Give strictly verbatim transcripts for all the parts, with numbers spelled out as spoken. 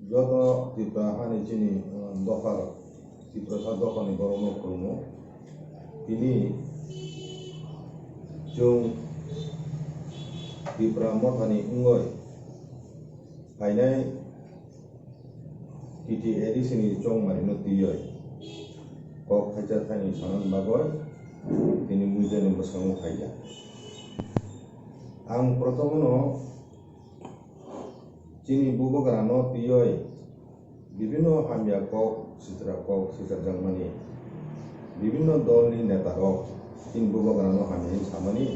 Joto Tripura hani chini, uh, dopha rok, Tiprasa dophani borok no khulumgo. Tini chwng Tipra mothani wngwi phainai T T A D C ni chongmari no twiwi kok khaisa thani sanani bagwi tini muiya ni bwskango phaikha. Ang prothom no chini bubagra no twiwi bibinno hamya kok sitra kok sitarjakmani, bibinno dol ni neta rok chini bubagra no hamya hinwi samani,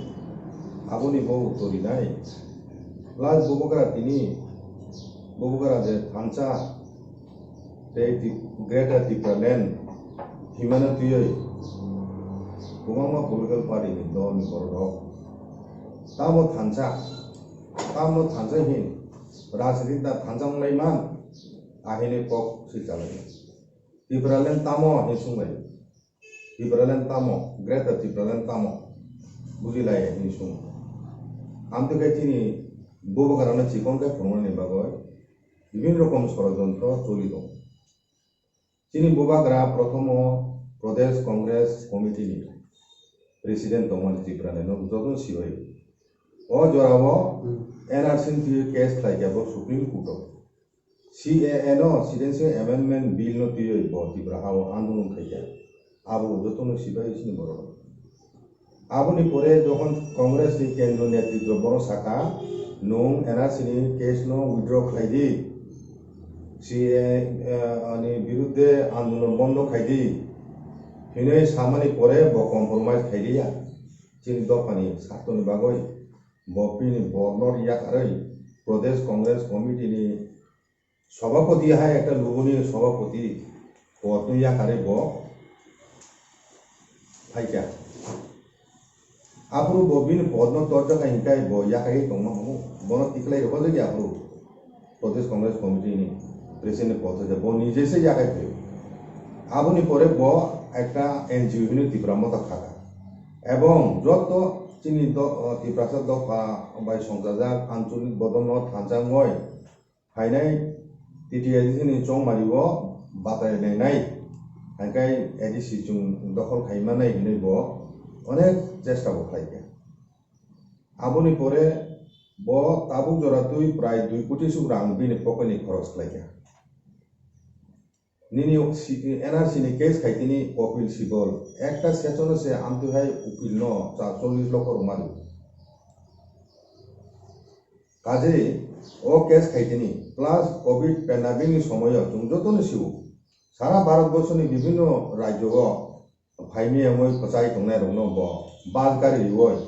aboni bo uttor rinai. Plus bubagra tini bubagra je thansa tei Ti-, Greater Tipraland himano twiwi kwbangma political party ni dol ni borok rok tamo thansa, tamo thansa hin rajniti da thansa wngnai man, ahini kok swi chalai. Tipraland tamo hin sunglai. Tipraland tamo, Greater Tipraland tamo bujilai hinwi sung. Amtwi khe chini bubagra no chikon khe phunuknani bagwi bibin rokom sorojontro choli tongo. Chini bubagra prothomo Pradesh Congress Committee ni President tongmani Tipraland no jotono sibai. O jorao N R C ni twi case khlai khe bo Supreme Court o. C A A no, Citizenship Amendment Bill no twiwi bo Tipra ha o andolon khaikha. Abo jotono sibai chini borok. Aboni pore jokhon Congress ni kendro netritro bono sakha, "Nwng N R C ni case no withdraw khlai di, C A A ni birudde andolon bondo khai di," hinwi samani pore bo compromise khai liya. Chini dophani sartoni bagwi bo bini borno yakarwi Pradesh Congress Committee ni Sobhapoti hai ekta lubuni sobhapoti podno yakarwi bo phaikha. Aphuru bo bini podno torjakha hinkhai bo yakarwi tongma hwnwi bono tiklai rwkha jagwi aphuru Pradesh Congress Committee ni President ni pod hoja bo nije se yakarwi phaio. Aboni pore bo ekta N G O hwnwi Tipra Motha khaka. Ebong joto chini do-, Tiprasa dopha bai songchajak anchalik bodolno thansa wngwi phainai T T A D C ni chongmari o batai nainai, haikai A D C chwng dokhol khai manai hinwi bo onek chesta bo khlai kha. Aboni pore bo tabuk jora twi prai dui koti suk rang bini pocket ni khoros khlai kha. Nini si-, N R C ni case khai tini Kapil Sibal ekta session o se amtwi hai ukil no cha chollish lokho rwmani. Kaje o case khai tini, plus covid pandemic ni somoyo chwng jotono sio, sara Bharat borso ni bibhinno rajyo o phaimaya wngwi kwchai tongnai rokno bo bus gari riwi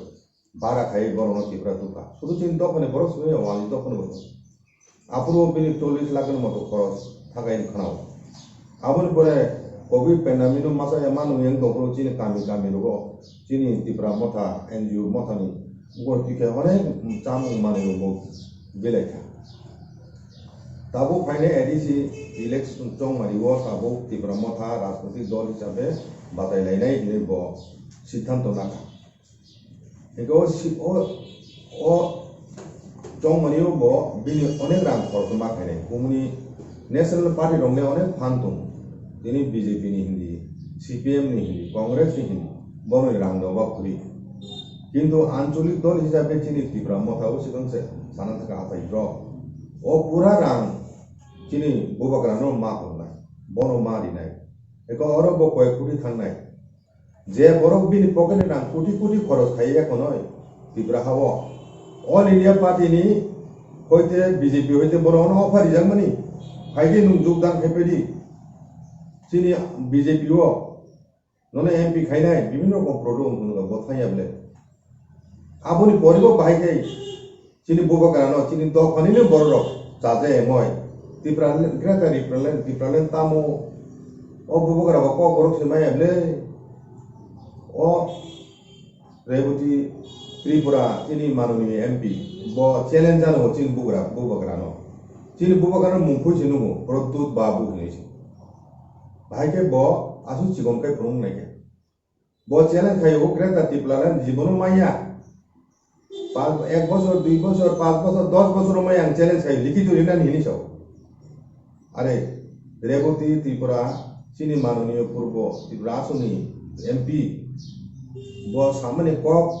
bara khai borokno Tripura tukha. Sudu chini dophani borok simi wali dophani borok. Aphuru bini chollish lakh ni moto khoros thakai wng khwnao. Aboni pore covid pandemic no masa ya manu yang dophuru chini kami kami rogo chini Tipra Motha N G O Motha ni ugor tikhe onek chamung manwi rok bo belai kha. Tabuk phainai A D C election chongmari o tabuk Tipra Motha rajnoitik dol hisabe batai lainai hinwi bo siddhanto nakha. Eko si-, o, o chongmani o bo bini onek rang khorokma khainai. Kumuni National Party rok le onek phan tong. Tini B J P ni hindi, C P M ni hindi, Congress ni hindi, bono rang no ba phuri. Kintu ancholik dol hisabe chini Tipra Motha o sikang se sana thaka apai bro. O pura rang chini bubagra no ma hornai, bono ma rinai. Eko oro bo koyek koti thangnai. Je borok bini pocket ni rang koti koti khoros khai ya konoi Tipra ha o. All India Party ni hoite B J P hoite borok no offer rijak mani. Phaidi nwng jogdan khai phaidi. Chini B J P o nono M P khainai bibhinno rokom product wngkha bo thang ya bole. Aboni poribo bahai khai Chini bubagrano, chini dophani ni bororok chaja emoi. Tipraland, Greater Tipraland, Tipraland tamo? O bubagra ba kok borok se maya ble. O Reboti Tripura, chini manoni M P, bo challenge ano chini bugra, bubagrano. Chini bubagrano mungphui se nungo, Pradyut Babu hinwi se. Bahai khe bo aswk chikon khe phwrwng nai khe. Bo challenge khaio, Greater Tipraland jibono maya. Pas, ek bosor, dui bosor, pas bosor, dos bosor maya ang challenge khaio, likhi duri nani hini sao. Are Reboti Tripura chini manoniyo purbo Tripura asoni M P bo samani kok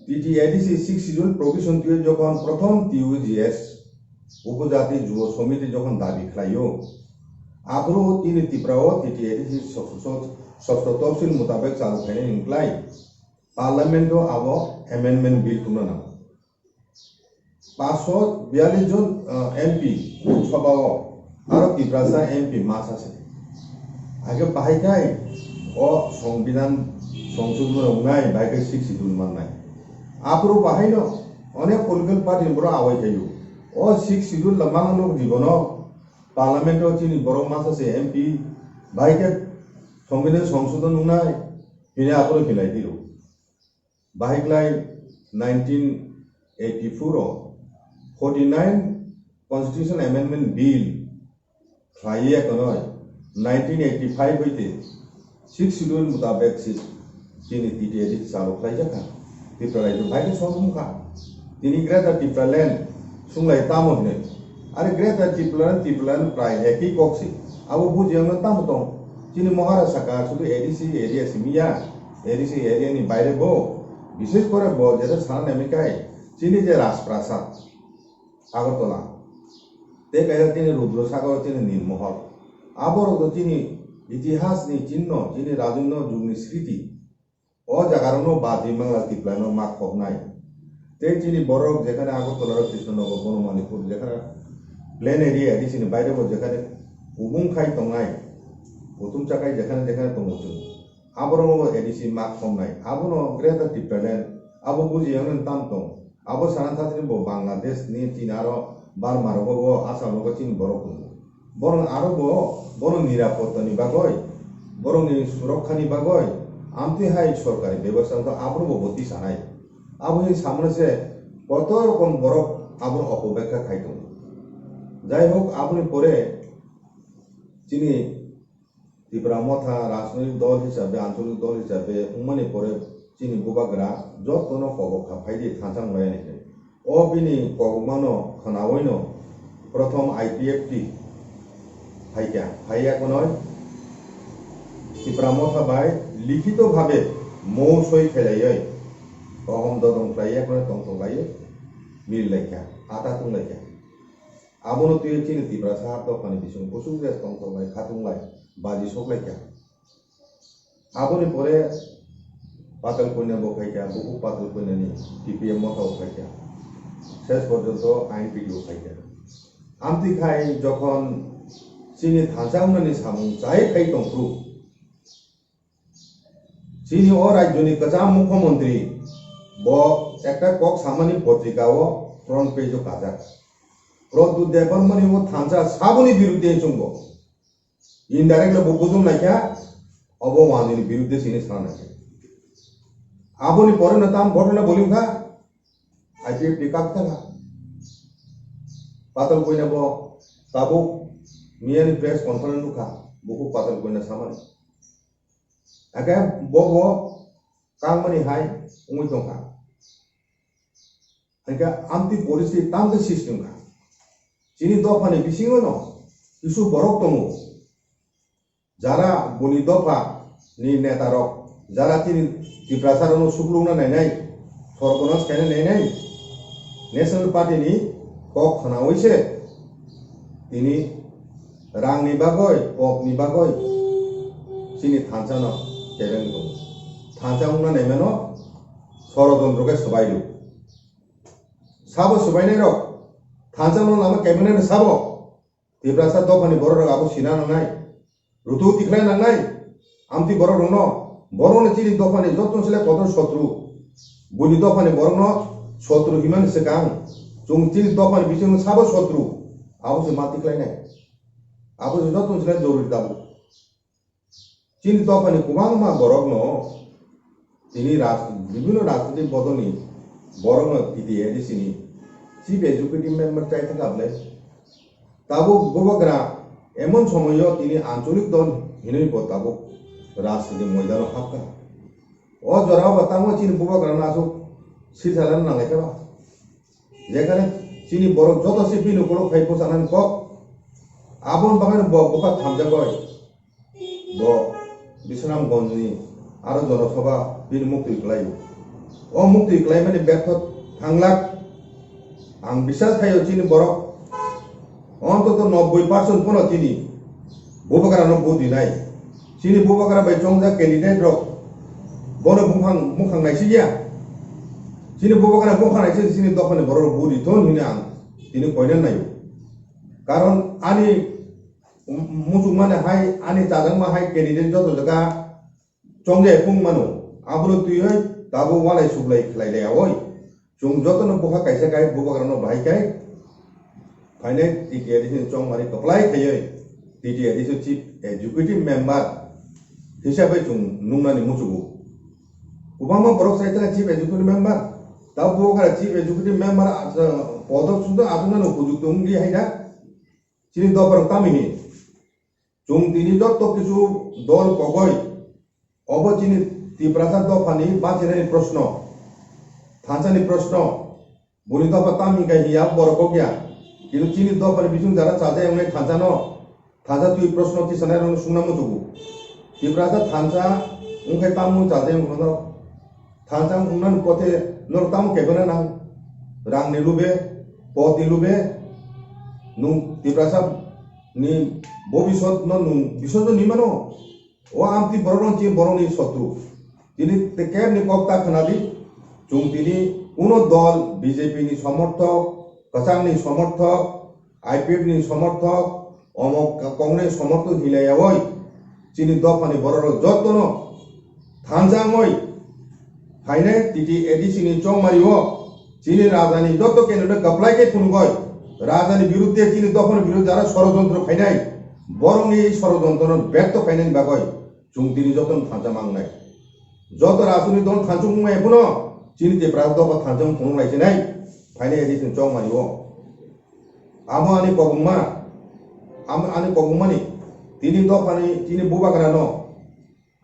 T T A D C six schedule provision twiwi jokhon prothom T U G S Upojati Jubo Somiti jokhon dabi khlaio, aphuru chini Tripura o T T A D C sotro topsil mutabek chalu khainai hwnklai Parliament o abo amendment bill tungna nango. Paanch sho biyallis jon, ah, M P Lok Sabha o, aro Tiprasa M P masa se. Age bahai kai o Songbidan Songsodhon wngnai, bahai kai six schedule mannai. Aphuru bahai no onek political party ni borok awai khaio. O six schedule la mangno jibono Parliament o chini borok masa se M P bahai kai Songbidan Songsodhon wngnai, hini aphuru hinlai tiro. Bahiklai nineteen eighty-four o forty-nine Constitution Amendment Bill khlaiwi ekonoi nineteen eighty-five bai tei six schedule mutabek si chini T T A D C chalu khlaijakha. Tripura rajyo bai khe songmung kha. Tini Greater Tipraland sunglai tamo hinwi. Are Greater Tipraland, Tipraland prai ekhi kok si. Abo buji wngno tamo tong. Chini Maharashtra ka sudu A D C area simi ya. A D C area ni baire bo. Bishesh kore bo jeta sana nemi kai. Chini je Rajprasad. Agartala. Tei kaisa chini Rudra Sagar chini Nirmohol. Aborok chini itihas ni chinno, chini rajunno jugni sriti. O jagarokno badi mangla Tipraino ma khoknai. Tei chini borok jekhane Agartala aro Krishnanagar, Bono Manipur, jekhane plain area, A D C ni baire bo jekhane kubung khai tongnai, kutung chakai jekhane jekhane tongo chwng. Aborokno bo A D C ma khoknai. Abono Greater Tipraland, abo buji yang tam tong. Abo sana thathani bo Bangladesh ni chini aro Burma rogo bo Assam rogo chini borok tongo. Borok aro bo, borok nirapotta ni bagoi, borok ni surokha ni bagoi, amtwi hai sorkari bebostha wngkha, abono bo boti sanai. Abo hai samano se koto rokom borok abono opobekha khai tongo. Jai hok, aboni pore chini Tipra Motha rajnoitik dol hisabe, ancholik dol hisabe wngmani pore chini bubagra jotono kobok kha phaidi thansa wnglainai khe. O bini kobokmano khwnaoino prothom I P F T phaikha, phaiya khwnoi Tipra Motha bai likhito bhabe mou soi khailaiwi, kohom dodom khlaiya khwnoi tongthok laiwi mil laikha, ata tung laikha. Abono twiwi chini Tiprasa dophani bising kuchuk je tongthok lai, khatung lai, baji sok laikha. Aboni pore Patal Koina bo phaikha, bukhuk Patal Koina ni T P M Motha bo phaikha. Ses porjonto I N P T bo phaikha. Amtwi khai jokhon chini thansa wngnani samung chai khai tongphuru, chini o rajyoni kwcham mukhyamantri bo ekta kok samani potrika o front page o kajak. Pradyut Debbarmani o thansa saboni birudde chwngbo. Indirectly bo bujum laikha, obo wanjwini birudde sini sana naikha. Aboni pore no tam ghotona boli wngkha, I P F T kak thangkha. Patal Koina bo tabuk miyani press conference nukha, bukhuk Patal Koina samani. Ake bo bo kangmani hai wngwi tongkha. Hingke amtwi poristiti tamkhe sistim kha. Chini dophani bisingo no kisu borok tongo. Jara boni dopha ni neta rok, jara chini Tiprasa rokno suklukna nainai, sorgonas khaina nainai, National Party ni kok khwnawi se tini rangni bagoi, kokni bagoi chini thansa no kebeng tongo. Thansa wngna naimano sorojontro khe swbai rw. Sabo swbainai rok, thansa no lama kebeng nai sabo. Tiprasa dophani borok rok abo sina nangnai, rutu tikhlai nangnai. Amtwi borok rokno, borok no chini dophani joto sile kotor sotru. Buni dophani borok no sotru himani swkang, chwng chini dophani bisingo sabo sotru, abo se ma tikhlai nai. Abo se joto sile joruri tabuk. Chini dophani kwbangma borokno tini raj-, bibhinno rajnitik bodolni borokno T T A D C ni Chief Executive Member chai thangkha bwle. Tabuk bubagra emon somoio tini ancholik dol hinwi bo tabuk rajniti moidano hapkha. O jorao bo tamo chini bubagrano aswk silsalano nanglaikha ba? Jekhane chini borok joto se bini ukuluk phai bwchanani kok. Aboni bagwi bo bupha thamjagwi bo Bisramganj ni aro Jonosabha bini muktwi kwlaio. O muktwi kwlaimani bertho thanglak. Ang bisas khaio chini borok ontoto nobboi percent pono chini bubagrano vote rinai. Chini bubagra bai chongjak candidate rok bono bumphang, bumphang naisikya. Chini bubagra bumphang naisik chini dophani borok rok vote rithon hwnwi ang tini koina naio. Karon ani muchungmani hai, ani chajakma hai candidate joto jaga chongjai phung mano, abono twiwi tabuk walai suklai khlai laiyawi. Chwng jotono bupha kaisa khai bubagrano bahai khai phainai T T A D C ni chongmani kwplai khaiwi T T A D C chief executive member hisabai chwng nuknani muchugo. Kwbangma borok sai thangkha chief executive member, tabuk bubagra chief executive member asa podok sudo aswknani upojukto wngdi haina chini dophani tamini. Chwng tini joto kisu dol kogoi, obo chini Tiprasa dophani bachinani proshno, thansani proshno, boni dopha tam hinka hiya borok kokya, kintu chini dophani bising jara chajai wngnai thansano, thansa twi proshno tisanairokno sungna muchugo. Tiprasa thansa wngkhe tamo chajai wngkha norok? Thansa wngnani pothe norok tamo kebengna nang? Rangni lube, podni lube, nwng Tiprasa ni bobisot no nwng bisot no ni mano. O amtwi borok no chini borok ni sotru. Tini te kebni kok ta khwnadi. Chwng tini kuno dol B J P ni somorthok, kwchang ni somorthok, I P F ni somorthok, omo Congress somorthok hinlaiyawi chini dophani borok rok jotono thansa wngwi phainai T T A D C ni chongmari o chini rajani joto kendro no kwplai khe phunugoi rajani birudde chini dophani birudde jara sorojontro khainai borokni ei sorojontro no bertho khainani bagwi chwng tini jotono thansa mangnai. Joto rajoni dol thansa wngmaya phano chini Tipra dopha thansa wng phunuk laisinai phainai A D C ni chongmari o. Amo ani kobongma, amo ani kobongmani tini dophani chini bubagrano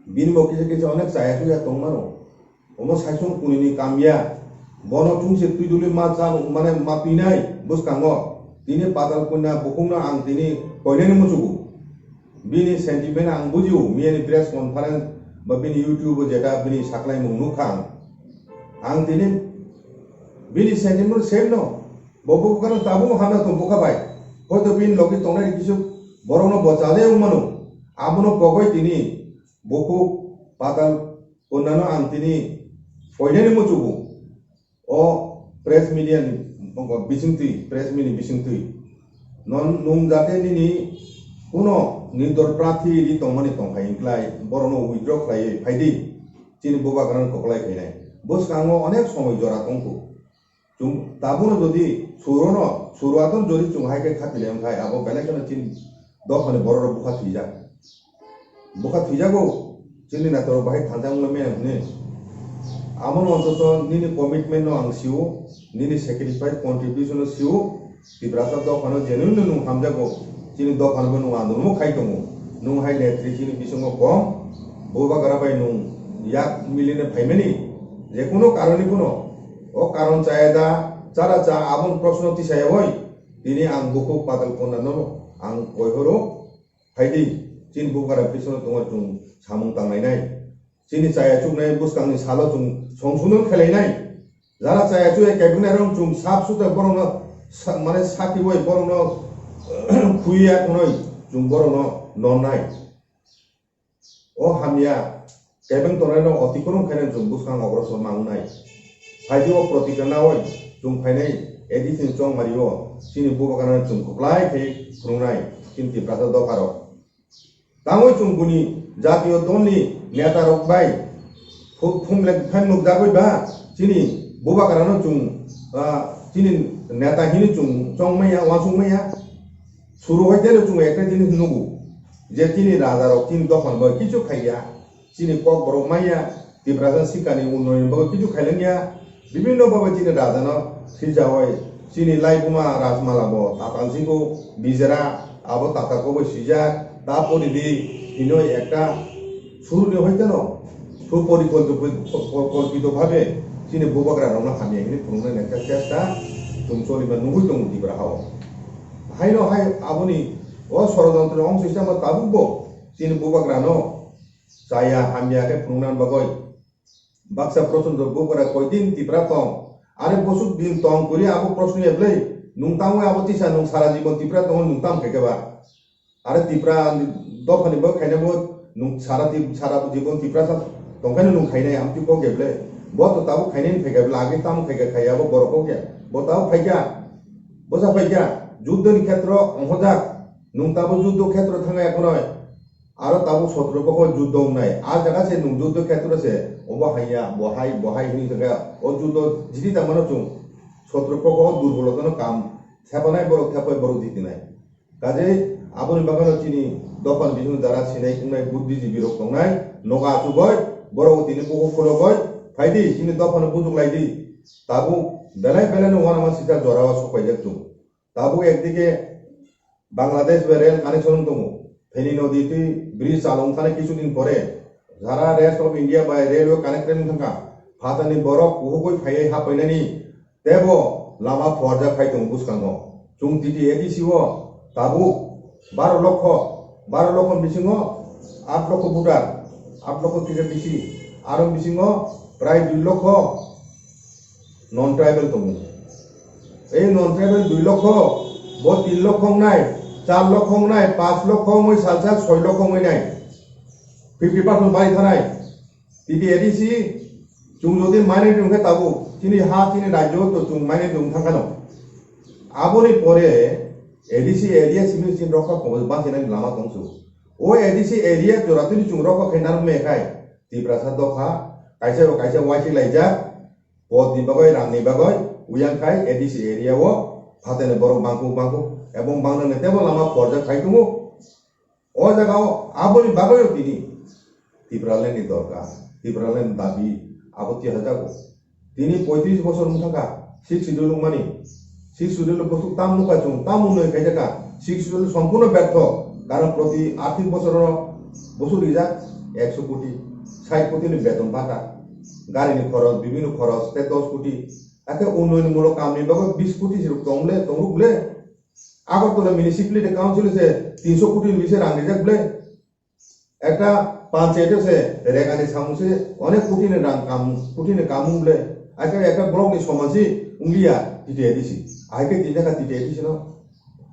Bini bo kisa kisa onek chaya chuya tongmano. Omo saichung kunini kamya. Bono chungse twi duli ma cha mane ma twinai bwskango. Tini Patal Kanya bukhukno ang tini koinani muchugo. Bini sentiment ang bujio. Miyani press conference ba bini YouTube o jeta bini saklaimung nukha ang. Ang tini bini sentiment same no. Bo bukhukno tabuk hamya tong bukha bai. Hoito bini logi tongnai kisu borokno bo chajai wngmano. Abono kogoi tini bukhuk Patal Kanyano ang tini koinani muchugo. O press media ni bisingtwi, press media ni bisingtwi. Non nwng jate nini kuno nirdol prarthi ri tongmani tongkhai wngklai, borokno withdraw khlaiwi phaidi, chini bubagrano kwplai khainai. Bwskango onek somoi jora tongkhu. Chwng tabukno jodi surono, suruatno jodi chwng hai khe khatilai wngkhai, abo belai kheno chini dophani bororok bwkha thwijak. Bwkha thwijago, chini natorok bahai thansa wngmani hwnwi. Abono ontoto nini commitment no ang sio, nini sacrifice, contribution no sio, Tiprasa dophano genuine no nwng hamjago, chini dophano bo nwng andolmo khai tongo. Nwng hai netri chini bisingo kom, bubagra bai nwng yak miline phaimani, jekunu karoni phano, o karon chaya da, chara cha, aboni proshno tisaya oi, tini ang bukhuk Patal Kanyano ang koihoro, phaidi, chini bubagra bisingo tongo chwng samung tanglainai. Chini chaya chuknai bwskangni salo chwng songsuno khelainai. Jara chaya chuya kebengnairok chwng sap sutai borokno sa-, mane sakibai borokno khuiya khwnwi chwng borokno nonnai. O hamya kebeng tongnairok otikrong khainai chwng bwskang ogrosor mangnai. Phaidi o protikna nawi chwng phainai A D C ni chongmari o chini bubagrano chwng kwplai khe phunuknai chini Tiprasa dopharok. Tangwi chwng buni jatiyo dolni netarok bai phu-, phumlek phai nukjagwi ba chini bubagrano chwng, ah, chini neta hini chwng chongmaya, uansukmaya. Suru hai teno chwng ekta jinis nugo je chini rajarok chini dophani bagwi kichu khaiya, chini kokborok manya, Tiprasa sikani unnoyonni bagwi kichu khailangya. Bibhinno bhabe chini rajano sijaui, chini laibuma Rajmala bo tatal sigo, bijera abo tatal kobo sijak, ta poridi hinoi ekta suruni hoiteno suporikolpito bhabe chini bubagrarokno hamya hini phunuknani ekta chesta chwng choliba nugui tongo Tipra hao. Haino hai aboni O sorojontro wng sisamo tabukbo chini bubagrano chaya hamya khe phunukna bagwi baksa proshno bubagra koidin Tipra tong, are bosuk din tong kwrwi abo proshno ya bwlai? Nwng tamo abo tisa nwng sara jibon Tipra tongo, nwng tam khaikhe ba? Are Tipra dophani bo khainai bo nwng sara Tip-, sara jibon Tipra sa tongkhaino nwng khainai, amtwi kok ya bwlai? Bo to tabuk khainai phaikha bwlai, age tamo khaikha khaiya bo borok kok ya. Bo tabuk phaikha, bosa phaikha, juddoni khetro ongkhojak, nwng tabuk juddo khetro thangya khwnwi. Aro tabuk sotro pokho juddho wngnai. A jaga se nwng juddho khetra se, obo haiya, bo hai, bo hai hwnwi thangkha. O juddho jiti tangmano chwng sotro pokho o durbolotano kam thepanai borok, thepai borok jitinai. Kajei aboni bagwino chini dophani bisingtwi jara sinai wngnai buddhijibi rok tongnai, nogo achugwi, borok tini bukhuk khulogwi, phaidi chini dophano bujuk laidi. Tabuk belai belai no uanama sijak jorao sok paijak chwng. Tabuk ekdike Bangladesh bai rail connection wng tongo. Feni nodi twi bridge chalwng thani kichu din pore, jara rest of India bai railway connected wng thangkha. Phatarni borok kuhugwi phaiwi hapainani teibo lama phuarjak phai tongo bwskango. Chwng T T A D C o tabuk baro lokho, baro lokho bisingo aat lokho voter, aat lokho T T A D C, aro bisingo prai dui lokho non tribal tongo. Ei non tribal dui lokho, bo tin lokho wngnai, char lokho wngnai, panch lokho wngwi salsa soi lokho wngwi nai. Fifty percent bai thanai. T T A D C chwng jodi minority wngkhe tabuk chini ha, chini rajyo to chwng minority wng thangkhano. Aboni pore A D C area simi chini rokha khobor bachinani lama tongsu. O A D C area joratini chwng rokha khai narwk mekhai Tiprasa dopha kaisa bo kaisa uaisuk laijak. Podni bagwi, rangni bagwi, uyang khai A D C area o phatarni borok bangkuk bangkuk, ebong bangnani teibo lama phuarjak khai tongo. O jaga o aboni bagwi o tini Tipraland ni dorkar, Tipraland dabi, abo tihajago. Tini poitris bosor wng thangkha, sixth schedule wngmani. Sixth schedule bosuk tam nukha chwng, tam unnoi khaijak kha. Sixth schedule sompurno bertho, karon proti arthik bosoro bosuk rijak ekso koti, sait koti ni beton bata, gari ni khoros, bibhinno khoros, tei dos koti. Hakhe unnoyon mulok kamni bagwi bis koti se rok tong le, tongrok le. Agartala Municipality Council se tinso koti ni bisi rang rijak ble. Ekta panchayat se regani samung se onek koti ni rang kam, koti ni kamung ble. Hakhe ekta block ni soman se wngliya T T A D C. Hakhe tini jakha T T A D C no.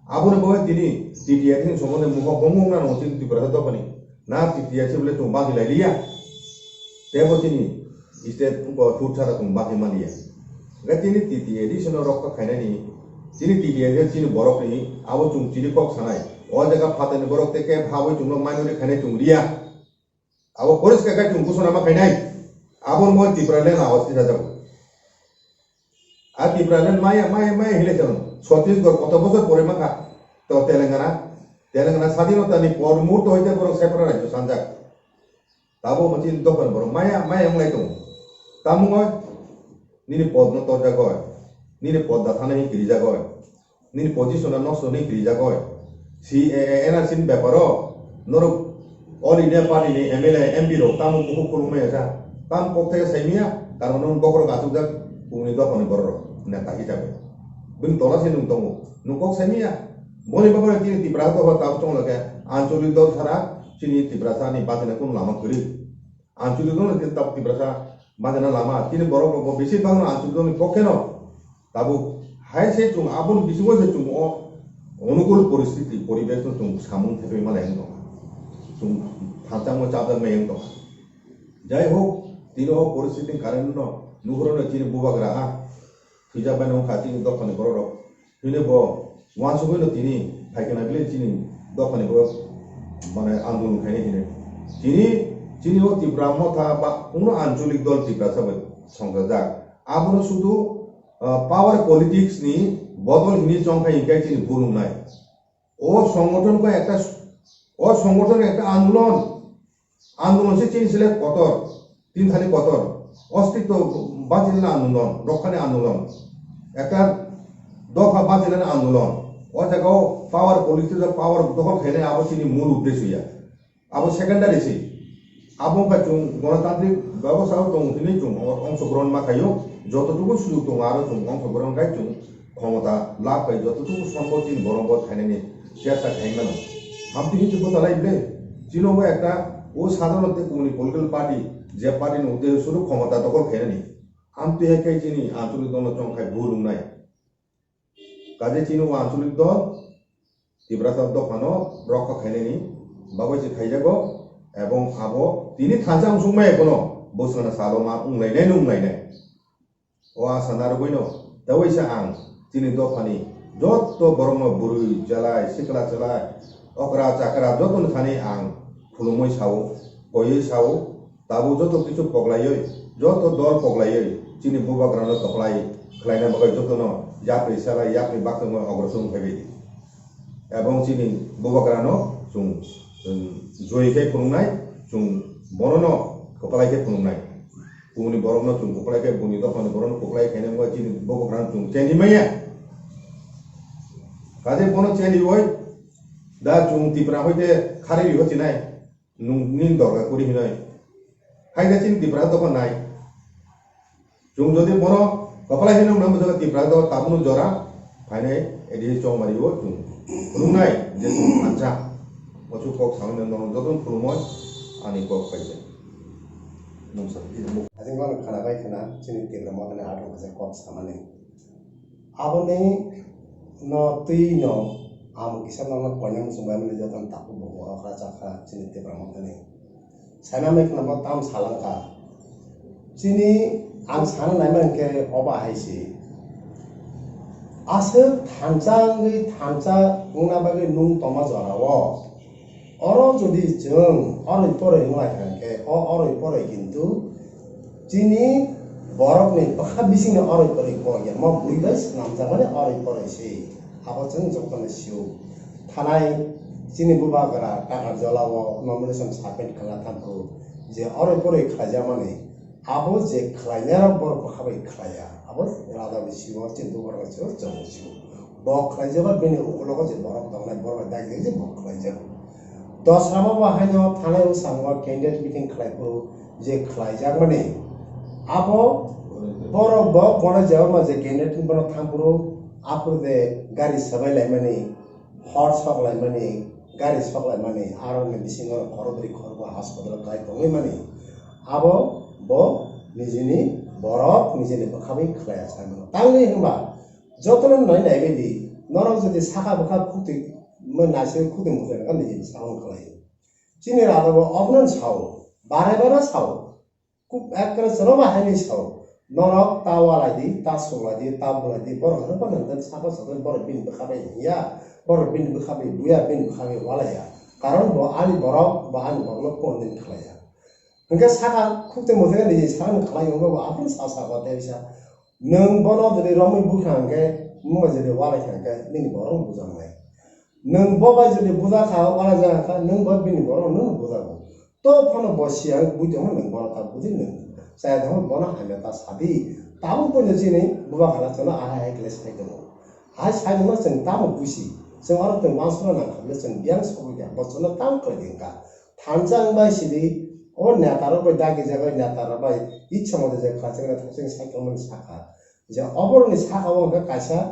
Aboni bagwi tini T T A D C ni somondo mungkha bongwng na nong chini Tiprasa dophani. Na T T A D C ble chwng bangwi lai liya. Teibo chini state wngkha Tutsara chwng bangwi man liya. Hwnkhe chini T T A D C no rokha khainani, chini T T A D C chini borokni abo chwng chini kok sanai. O jaga phatarni borok tei khe habwi chwngno mainority khainai chwng liya. Abo poriskar khe chwng kusuna ma khainai. Abo wngkha Tipraland awas tisajago. A Tipraland maya, maya, maya hinlai chwng. Chhattisgarh koto bosor pore mankha. To Telangana, Telangana sadinotani por muhurto hoite borok separate rajyo sanjak. Tabo mochini dophani borok maya, maya wnglai tongo. Tamo wngo, nini podno torjak oi, nini pod dathana hin kirijak oi, nini position no nosto hin kirijak oi. C A A N R C ni beparo norok All India Party ni M L A, M P rok tamo bukhuk khulumaya sa, tamo kok thai saimaya, karon no bokhorok achukjak, bumuni dophani borok rok, neta hisabe. Bini tola se nwng tongo, nwng kok saimaya. Boni bagwi chini Tiprasa dopha tabuk chonglai khe ancholik dol sara chini Tiprasa ni bachina kunu lama kwrwi. Ancholik dol ni tabuk Tiprasa bachina lama. Chini borok rok bo bisi bangno ancholik dol ni pokhe no tabuk hai se chwng aboni bisingo se chwng o onukul poristiti poribesh no chwng samung thepui malai wng tongkha. Chwng thansa mo chapjak mai wng tongkha. Jai hok, tini o poristiti ni karon no nuhuro no chini bubagra a thwijak bai no wngkha chini dophani borok rok. Hwnwi bo uansugwi no tini phaikhe na bile chini dophani borok mane andolon khainai hinwi. Tini chini o Tipra Motha ba kunu ancholik dol Tiprasa bai songchajak. Abono sudu, ah, power politics ni bodol hinwi chongkha hinkhe chini bul wngnai. O songothon ko ekta, o songothon ekta andolon. Andolon se chini sele kotor, tin thani kotor. Ostitto bachilani andolon, rokhani andolon. Ekta dopha bachilani andolon. O jaga o power politics o power dokhol khainai abo chini mul uddesho ya. Abo secondary se. Abo wngkha chwng gonotantrik bebostha o tongo hinwi chwng ongsogrohon ma khaio. Jototuku sujok tongo aro chwng ongsogrohon khai chwng khomota lab khai jototuku sombhob chini borok bo khainani chesta khai mano. Amtwi hinwi bwchalai ble. Chino bo ekta o sadharano tei kubuni political party, je party ni uddesho suru khomota dokhol khainani. Amtwi hai khe chini ancholik dolo chong khai bhul wngnai. Kaje chini o ancholik dol Tiprasa dophano rokha khainani bagwi se khaijago, ebong abo tini thansa wngsukmaya phano bwswkno salo ma wnglainai no wnglainai. O asa narwgwino tei waisa ang chini dophani joto borokno bwrwi chalai, sikla chalai, okra chakra jotoni thani ang khulumwi sao, koiwi sao, tabuk joto kichu poklaiwi, joto dol poklaiwi chini bubagrano toklai khlaina bagwi jotono yapri salai, yapri baksa wngwi ogrosor wng phaibai di. Ebong chini bubagrano chwng, chwng joi khe phunuknai, chwng bonono kwplai khe phunuknai. Kubuni borokno chwng kwplai khe, buni dophani borokno kwplai khaina wngkha chini bubagrano chwng chengwi manya. Kaje bono chengwi oi da chwng Tipra hoite kharwi ri hochinai, nungni dorga kuri hinoi. Hai da chini Tipra dopha nai. Chwng jodi bono kwplai hinwi nang jaga Tipra do tabukno jora phainai edi chongmari o chwng phunuknai je chwng thansa. Ochu kok samani nono jotono khulumoi ani kok paijak. Nungsa. Ajing bono khana bai khana chini Tipra mothani athang kisa kok samani. Aboni no twi no ang kisa nono koinai muchung bai mani jotono takhuk bo okra chakra chini Tipra mothani. Sana mai khna bo tam salangkha. Chini ang sana naima hwnkhe oba hai se. Aswk thansa wngwi thansa wngna bagwi nung tongma jorao. Oro jodi chwng oroi poroi wnglaikha hwnkhe, o oroi poroi kintu chini borokni bwkha bisingni oroi poroi kok ya. Mo bui bai swnamjakmani oroi poroi se. Abo chwng jotono sio. Thanai chini bubagra Takarjala o nomination submit khlai thango je oroi poroi khlaijakmani abo je khlainai rok borok bwkha bai khlaiya abo raja bai sio chini bubagra sio chwng sio bo khlaijak bini ukulogo je borok tongnai borok bai dagi je bo khlaijak dosra bo bo haino thanai o sango candidate meeting khlai phuru je khlaijakmani abo borok bo bono jeba ma je candidate bono thang phuru aphuru de gari sabai laimani. Hor sok laimani, gari sok laimani, aroni bisingo khorokbri khorokba hospital kai tongwi mani. Abo bo nijini borok nijini bwkha bai khlaiya sai mano. Tamni hwnba jotono nai naibaidi norok jodi saka bwkha khutwi naisai khutwi muchai nijini sakno khlai. Chini raja bo obono sao, bare bare sao. Kuk ekkere chwla ba haini sao. Norok ta walai di, ta suklai di, ta bulai di, borok hwnwi phano hwnwi saka saka borok bini bwkha bai hiya, borok bini bwkha bai buya, bini bwkha bai walaiya. Karon bo ani borok, bo ani borokno kondin khlaiya. Hwnkhe saka khukte mwthangya niji sakni khlai wngkha bo aphuru sa saka tei sa. Nwng bono jodi romwi bukha hwnkhe, nwng bai jodi walai kha hwnkhe, nini borok bujaknai. Nwng bo bai jodi bujak kha, walai jak kha, nwng bo bini borok nwng bujago. To phano bo siyang bui tongma nwng bono ta budi nwng. Chaya tongma bono hamya ta sadi. Tabuk poino chini bubagra chwngno ahai hai khlai sai tongo. Hai sai mano chwng tamo busi. Chwng oro chwng uansukna nang kha bwle chwng biyang sogwi kha. Bo chwngno tamo khlai di wngkha. Thansa wng bai sidi o neta rok bai dagi jaga neta rok bai itsa mote je kha chwngno thang chwng sai tongmani sakha. Je oboroni saka o hwnkha kaisa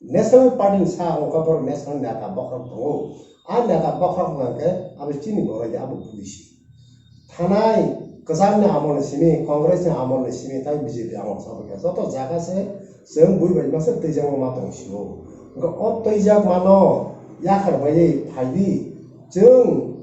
National Party ni sa wngkha borok national neta bokhorok tongo. A neta bokhorok hwnkha khe abo chini borok ya abo bui si. Thanai kwchangni amolni simi, Congress ni amolni simi, tei B J P amol sabo khe joto jaga se chwng bui bai masa twijakma ma tong sio. Hwnkhe o twijakmano yakhar bai phai di chwng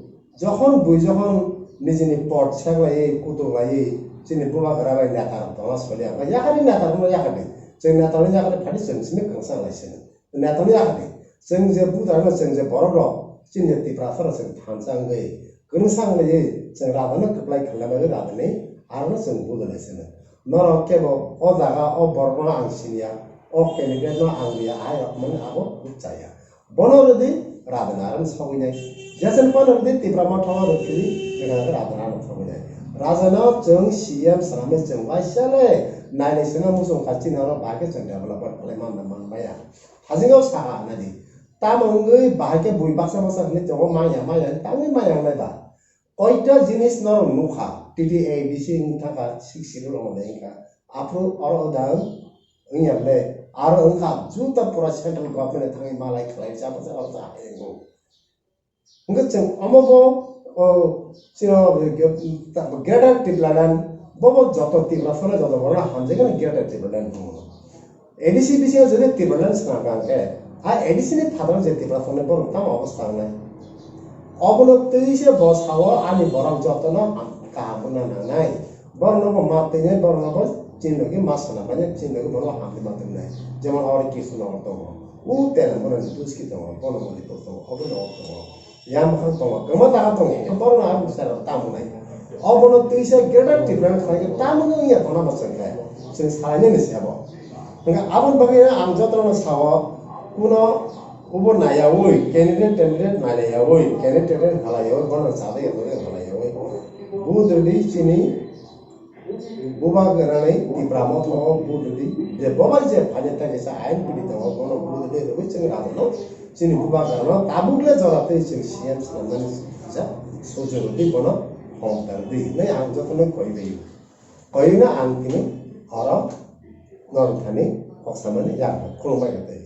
Jokhon bui jokhon nijini pot seklaiwi, kutuklaiwi, chini bubagra bai neta rok tongna soli ang. Yakari neta rokno yakari. Chwng neta rokno yakari phadi chwng simi kwrwngsa lai sini. Neta rokno yakari. Chwng je bubagra rok, chwng je borok rok, chini je Tiprasa rok chwng thansa wngwi, kwrwngsa wngwi, chwng raja no kwplai khlai bagwi raja ni aro no chwng buda lai sini. Norok kebo o jaga o borok no ang siniya, o candidate no ang riya, ai rok mani abo chaya. Bono rwdi radana arang sogwi nai. Jason pano rwdi Tipra Motha o rwdi rwgana khe radana arang sogwi nai. Rajano chwng C M swnamwi chwng waisa le nainai swnam muchung kha chini oro bahai khe chwng development khlai man man maya. Hajingo saha nadi. Tamo wngwi bahai khe bui baksa baksa hwnwi tongo maya maya tangwi maya wngnai ba. Koita jinis norok nukha, T T A D C wng thangkha, six schedule rok bai wngkha. Aphuru oro da wngya ble, aro wngkha, juta pura central government thangwi malai khlai, chapa chapa ta hai wngkha. Hwnkhe chwng omo bo, o, chwng Greater Tipraland, bobo joto Tiprasano joto borokno hamjakgwi Greater Tipraland hwnwi. A D C bisingo jodi Tipraland swnam kha hwnkhe, a A D C ni phataro je Tiprasano borok tamo obostha wngnai. Obono twi se bo sao ani borok jotono ham-, kaham wngna nangnai. Borokno bo ma twinai, borokno bo chini logi ma sana painai, chini logi bono hamni ma twinai. Jemon oro Kishore tongo, u Telanganani Buski tongo, bono Manipur tongo, obo tongo. Yang bwkhak tongo, kwma taha tongo, borokno ang bwsai rok tamo nai. Obono twisa Greater Tipraland khlai khe tamo wngya tongna bwsai khe, chwng salainani se abo. Hwnkhe aboni bagwi ang jotono sao, kuno ubo naiyaui, candidate, candidate naiyaui, candidate, candidate halaiyaui, bono chadai yaui, halaiyaui. Vote rwdi chini bubagrani Tipra Motha o vote rwdi, je bobai je phainai ta kisa ain pidi tongo, bono vote rwdi, rwui chwng rajano, chini bubagrano tabuk le jora twi chwng C M swnamnani kisa sujung rwdi, bono hom ta rwdi hinwi ang jotono koi bai. Koino ang tini oro norok thani kok samani yak khulumbai kha tei.